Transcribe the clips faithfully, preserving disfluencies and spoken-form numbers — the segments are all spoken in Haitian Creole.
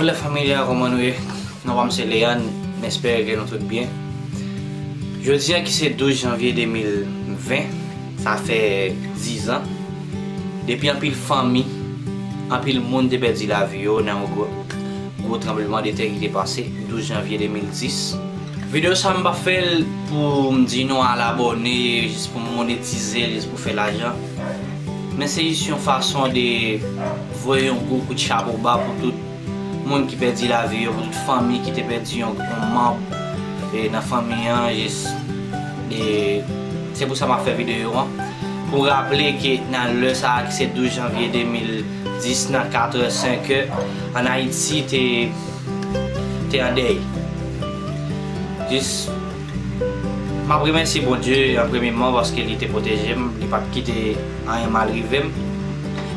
Hola familia, kòman nou ye? Non pa m se Leandre, m espere ke nou tout byen. Jodi a ki se douz janvye de mil ven, sa fè diz an depi anpil fanmi, anpil moun te pèdi lavi yo nan yon gwo, gwo tranblemanntè ki te pase douz janvye de mil dis. Videyo sa a m pa fè l pou m di nou al abòne, jis pou m monetize l, jis pou fè lajan. Men se jis yon fason de voye yon gwo kout chapo ba pou tout moun ki pèdi lavi yo, pou tout fanmi ki te pèdi yon, yon manm, e, nan fanmi an, jis, e, se pou sa m ap fè videyo an. Pou raple ke nan lè sa a, ki se douz janvye de mil dis, nan kat è, senk è, ann Ayiti te, te an dèy. Jis, m ap remèsye Bondye an premyeman paske li te pwoteje m, li pa t kite anyen mal rive m.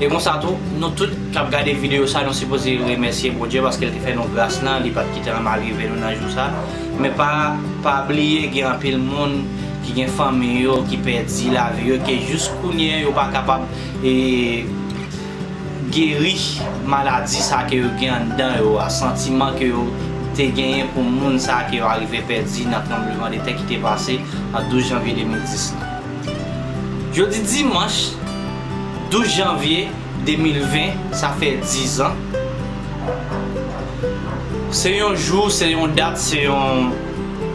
E konsa tou, nou tout k ap gade videyo sa, nou sipoze remèsye Bondye paske l te fè nou gras lan, li pa t kite anyen mal rive nou nan jou sa. Men pa, pa bliye gen anpil moun ki gen fanmi yo ki pèdi lavi yo, ke jis kounye a yo pa kapab, e, geri maladi sa ke yo gen anndan yo a, santiman ke yo te genyen pou moun sa ke yo arive pèdi nan tranblemanntè ki te pase an douz janvye de mil dis lan. Jodi dimanch douz janvye de mil ven, sa fè diz an. Se yon jou, se yon dat, se yon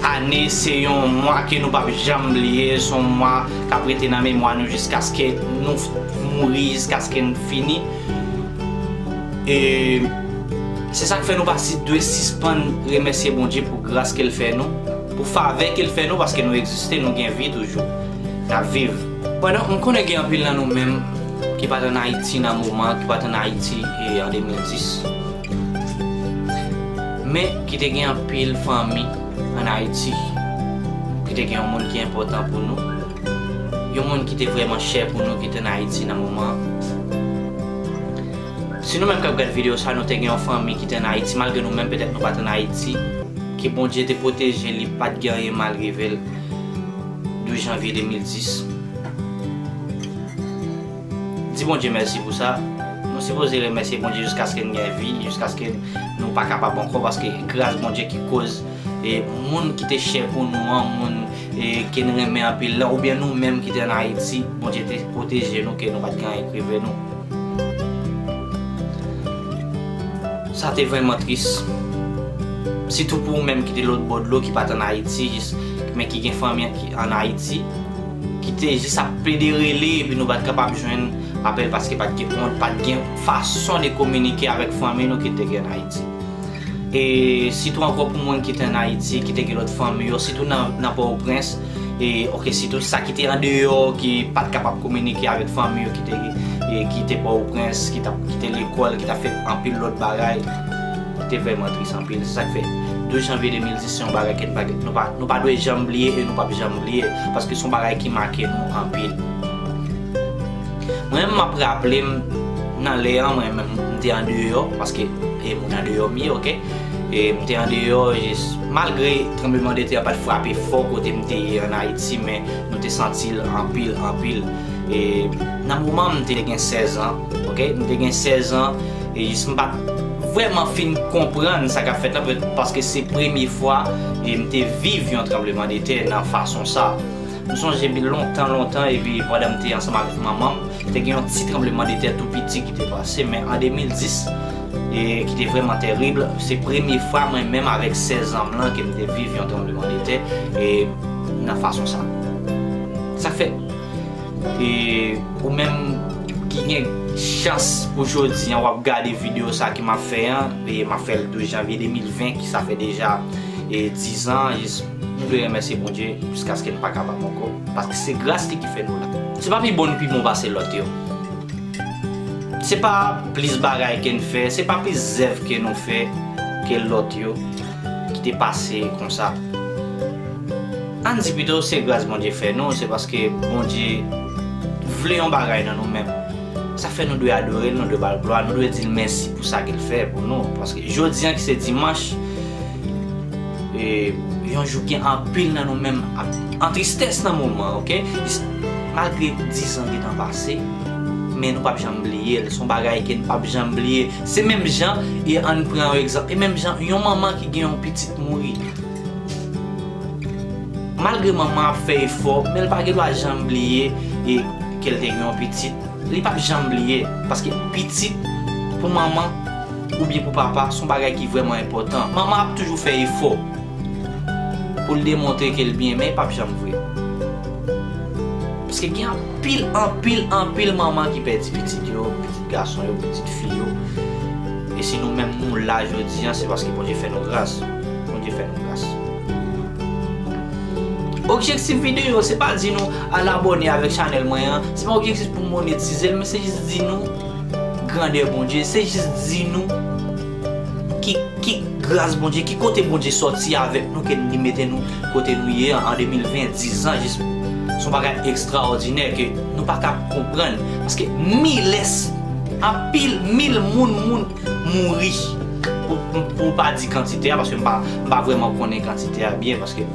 ane, se yon mwa ke nou p ap janm bliye, se yon mwa k ap rete nan memwa nou jiskaske nou mouri, jiskaske n fini. E se sa k fè nou pa si, dwe sispann remèsye Bondye pou gras ke l fè nou, pou favè ke l fè nou, paske nou egziste, nou gen vi toujou. N ap viv. Pandan m konnen gen anpil nan nou menm ki pa t ann Ayiti nan moman, ki pa t ann Ayiti, e, an de mil dis, men ki te gen anpil fanmi ann Ayiti, ki te gen yon moun ki enpòtan pou nou, yon moun ki te vrèman chè pou nou, ki te ann Ayiti nan moman an. Si nou menm k ap gad videyo sa, nou te gen yon fanmi ki te ann Ayiti, malgre nou menm petèt nou pa t ann Ayiti, ke Bondye te pwoteje li, pa t gen anyen mal rive l douz janvye de mil dis. Di Bondye mèsi pou sa. Nou sipoze remèsye Bondye jiskaske n gen vi, jiskaske nou pa kapab ankò, paske gras Bondye ki koz, e, moun ki te chè pou nou an, moun, e, ke n renmen anpil lan, oubyen nou menm ki te ann Ayiti, Bondye te pwoteje nou, ke nou pa t gen anyen k rive nou. Sa te vrèman tris. Sitou pou ou menm ki te lòt bò dlo, ki pa t ann Ayiti, jis, men ki gen fanmi an ki ann Ayiti, ki te jis ap plede rele, epi nou pa t kapab jwenn apèl paske pa t gen kont, pa t gen fason de kominike avèk fanmi nou ki te gen ann Ayiti. E sitou ankò pou moun ki te ann Ayiti, ki te gen lòt fanmi yo, sitou nan, nan Pòtoprens, e, oke, sitou sa ki te andeyò, ki pa t kapab kominike avèk fanmi yo, ki te, e, ki te Pòtoprens, ki t ap, ki te lekòl, ki t ap fè anpil lòt bagay, te vrèman tris anpil. Se sa k fè douz janvye de mil dis se yon bagay ke nou pa, nou pa, nou pa dwe janm bliye e nou p ap janm bliye, paske se yon bagay ki make nou anpil. Mwen menm, m ap raple m nan lè an, mwen menm, m te andeyò, paske e moun andeyò m ye, oke? E m te andeyò, jis, malgre tranblemanntè an pa t frape fò kote m te ye ann Ayiti, men nou te santi l anpil, anpil. E nan moman an, m te gen sèz an, oke? M te gen sèz an, e jis m pa t vrèman fin konprann sa k ap fèt la, paske se premye fwa, e m te viv yon tranblemanntè nan fason sa. M sonje lontan, lontan, epi pandan m te ansanm avèk manman m, te gen yon ti tranblemanntè tou piti ki te pase, men an de mil dis, e ki te vrèman tèrib, se premye fwa mwen menm avèk sèz an m lan ke m te viv yon tranblemanntè, e nan fason sa. Sa fè, e ou menm ki gen chans pou jodi an, w ap gade videyo sa ke m ap fè an, e m ap fè l douz janvye de mil ven, ki sa fè deja, e diz an, jis, nou dwe remèsye Bondye jiskaske n pa kapab ankò, paske se gras li ki fè nou la. Se pa pi bon n pi bon pase lòt yo. Se pa plis bagay ke n fè, se pa plis zèv ke nou fè ke lòt yo ki te pase konsa. Ann di pito se gras Bondye fè nou, se paske Bondye vle yon bagay nan nou menm. Sa fè nou dwe adore l, nou dwe ba l glwa, nou dwe di l mèsi pou sa ke l fè pou nou. Paske jodi an ki se dimanch, e, yon jou ke anpil nan nou menm ap an tristès nan moman, oke? Malgre diz an gentan pase, Men nou p ap janm bliye l. Se yon bagay ke n p ap janm bliye. Se menm jan, e ann pran yon egzanp, e menm jan yon manman ki gen yon pitit mouri. Malgre manman ap fè efò, men l pa gen dwa janm bliye e ke l te gen yon pitit. Li p ap janm bliye, paske pitit pou manman oubyen pou papa, se yon bagay ki vrèman enpòtan. Manman ap toujou fè efò pou l demontre ke l byen, men l p ap janm vre. Paske gen anpil, anpil, anpil manman ki pèdi pitit yo, pitit gason yo, pitit fi yo. E si nou menm nou la jodi a, se paske Bondye fè nou gras. Bondye fè nou gras. Objektif videyo, se pa di nou al abòne avèk chanèl mwen an, se pa objektif pou monetize l, men se jis di nou grandè Bondye, se jis di nou ki, ki gras Bondye, ki kote Bondye sòti avèk nou, ke li mete nou kote nou ye an, an de mil ven, diz an, jis, se yon bagay ekstraòdinè ke nou pa ka konprann. Paske milès, anpil, mil moun, moun mouri. Pou, pou, pou pa di kantite a, paske m pa, m pa vrèman konnen kantite a byen, paske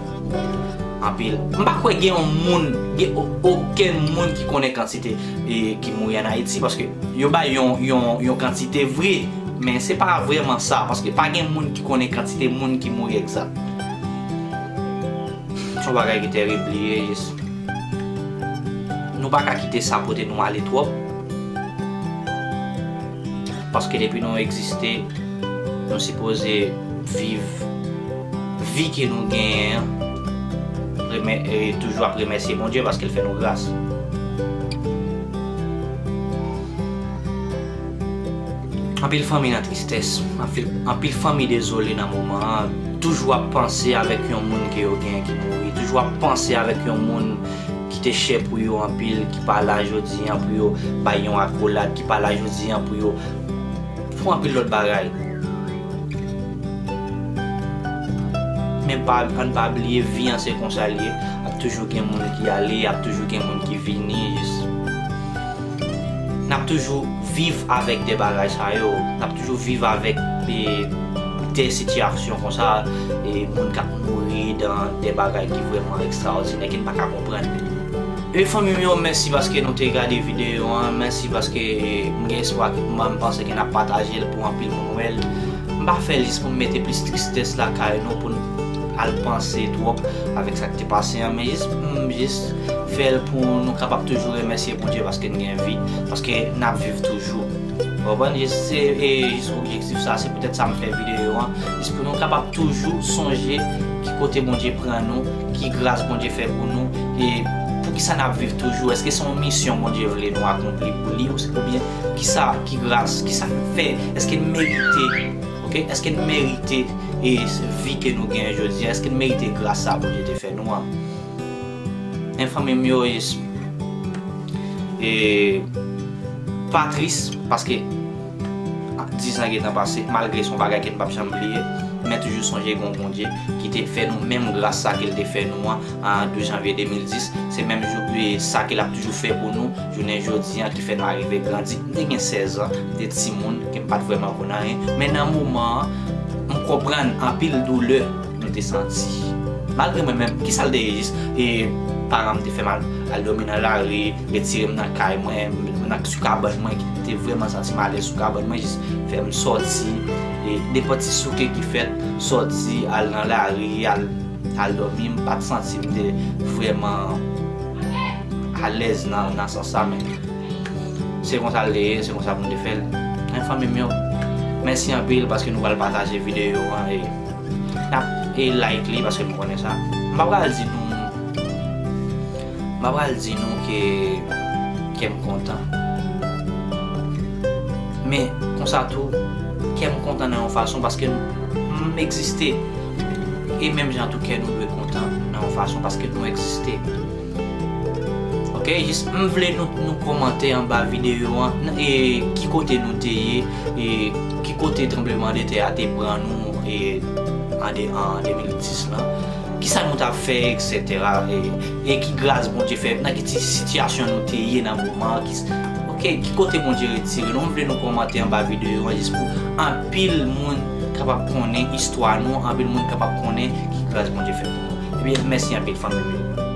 anpil. M pa kwè gen yon moun, gen o-, okenn moun ki konnen kantite, e, ki mouri ann Ayiti, paske yo bay yon, yon, yon kantite vre, men se pa vrèman sa, paske pa gen moun ki konnen kantite moun ki mouri egzak. Se yon bagay ki tèrib li ye, jis. Nou pa ka kite sa pote nou ale twòp. Paske depi nou egziste, nou sipoze viv vi ke nou genyen an, remè-, e toujou ap remèsye Bondye paske l fè nou gras. Anpil fanmi nan tristès, anpil, anpil fanmi dezole nan moman an, toujou ap panse avèk yon moun ke yo genyen ki mouri, toujou ap panse avèk yon moun ki te chè pou yo anpil, ki pa la jodi an pou yo bay yon akolad, ki pa la jodi an pou yo fè anpil lòt bagay. Men pa, ann pa bliye, vi an se konsa l ye. Ap toujou gen moun ki ale, ap toujou gen moun ki vini, jis. N ap toujou viv avèk de bagay sa yo. N ap toujou viv avèk, e, de sitiyasyon konsa, e, moun k ap mouri dan de bagay ki vrèman ekstraòdinè, ke n pa ka konprann. E fanmi m yo, mèsi paske nou te gade videyo an, mèsi paske, e, m gen espwa ke m, m panse ke n ap pataje l pou anpil moun wè l. M pa fè l jis pou m mete plis tristès lakay nou, pou n al panse twòp avèk sa k te pase an, men jis, m jis fè l pou nou kapab toujou remèsye Bondye paske n gen vi, paske n ap viv toujou. Ou konprann? Jis, se, e, jis objektif sa, se poutèt sa m fè videyo an, jis pou nou kapab toujou sonje ki kote Bondye pran nou, ki gras Bondye fè pou nou, e poukisa n ap viv toujou? Èske se yon misyon Bondye vle nou akonpli pou li, ou se, oubyen kisa, ki gras, kisa n fè? Èske n merite, oke? Èske n merite, e, vi ke nou genyen jodi a? Èske n merite gras sa Bondye te fè nou an? Men fanmi m yo, e, e, pa tris, paske diz an gentan pase, malgre se yon bagay ke n p ap janm bliye, men toujou sonje gen yon Bondye ki te fè nou menm gras sa ke l te fè nou an, an douz janvye de mil dis, se menm jou, e, sa ke l ap toujou fè pou nou, jounen jodi an, ki fè nou arive grandi. M te gen sèz an, m te timoun, ke m pa t vrèman konn anyen, men nan moman an, m konprann anpil doulè nou te santi. Malgre mwen menm, kisa l te ye jis? E, paran m te fè m al, al dòmi nan lari, retire m nan kay mwen, m, nan, sou kabann mwen, ki te vrèman santi m alèz sou kabann mwen, jis fè m sòti, e, nenpòt ti souke ki fèt, sòti, al nan lari, al, al dòmi, m pa t santi m te vrèman alèz nan, nan sans sa, men se konsa l te ye, se konsa pou m te fè l. Men fanmi m yo, mèsi anpil paske nou pral pataje videyo an e n ap, e like li paske nou konnen sa. M pa pral di nou, m pa pral di nou ke kè m kontan. Men konsa tou, kè m kontan nan yon fason paske m egziste. E menm jan tou kè nou dwe kontan nan yon fason paske nou egziste. Ok, jis m vle nou, nou kòmante anba videyo an, e ki kote nou te ye, e ki kote tranblemanntè a te pran nou, e an de, an de mil dis lan. Kisa nou t ap fè, etsetera, e, e ki gras Bondye fè, nan ki ti sitiyasyon nou te ye nan moman an, ki, ok, ki kote Bondye retire nou. M vle nou kòmante anba videyo an jis pou anpil moun kapab konnen istwa nou, anpil moun kapab konnen ki gras Bondye fè pou nou. Ebyen, mèsi anpil, fanmi m yo.